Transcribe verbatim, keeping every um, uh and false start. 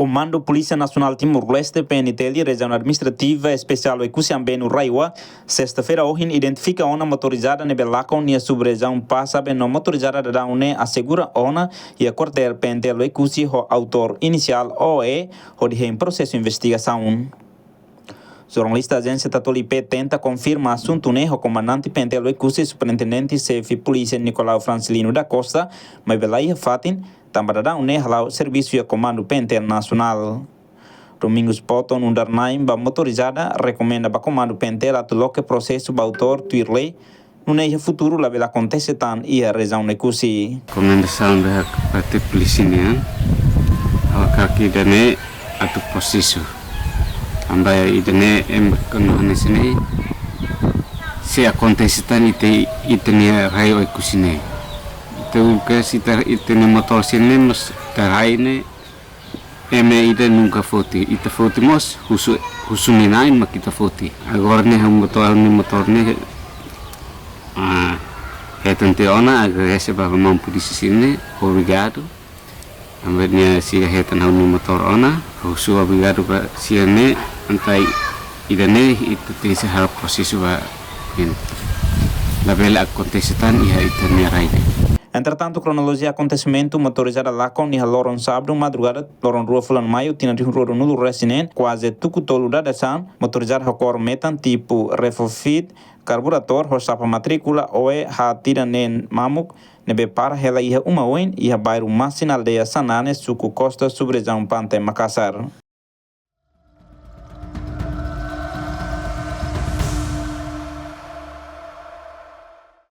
Komandu Polísia Nasionál Timor-Leste, P N T L, Rejiaun Administrativa Espesiál Oekusi Ambenu RAEOA, sesta-feira ohin identifika ona motorizada ne'ebé lakon nia sub-rejiaun Pasaben no motorizada daudaun ne'e asegura ona iha kuartél P N T L Oekusi ho autór inisiál O E, hodi hein prosesu investigasaun. Jornalista Ajénsia Tatoli P tenta konfirma asuntu ne'e ho Komandante P N T L Oekusi, Superintendente Xefe Polísia Nicolau Francilino da Costa, maibé la iha fatin, tanba daudaun ne'e hala'o servisu iha Komandu P N T L Nasionál. Domingos Poto nu'udar na'in ba motorizada rekomenda ba Komandu P N T L atu loke prosesu ba autór tuir lei, nune'e iha futuru labele akontese tan iha rejiaun Oekusi. Rekomendasaun ba parte polísia nian, ha'u hakarak ida-ne'e atu prosesu. Tanba ida-ne'e ema kona hanesan ne'e, se akontese tan iha ita-nia rai Oekusi ne'e. Ita uluk se ita, ita-nia motór sira-ne'e mós ita rai ne'e, ema ida nunka foti. Ita foti mós husu, husu nia na'in mak ita foti. Agora ne'e ha'u motór, ha'u-nia motór ne'e, ah, hetan tiha ona, agradese ba maun polísia sira-ne'e, obrigadu. Tanba nia sira hetan ha'u-nia motór ona, husu obrigadu ba sira-ne'e, entaun ida-ne'e ita tenke halo prosesu ba ne'e labele akontese tan iha ita-nia rai ne'e. Entretantu, kronolojia akontesimentu motorizada lakon iha loron sábadu madrugada, loron rua fulan Maiu, tinan rihun rua ruanulu-resin-neen, kuaze tuku tolu dadeer-saan, motorizada ho kór metan tipu Refofit, karburadór ho xapa matríkula O E haat ida neen mamuk, ne'ebé para hela iha uma oin, iha bairru Masin, aldeia Sanane, suku Costa, sub-rejiaun Pante, Makassar.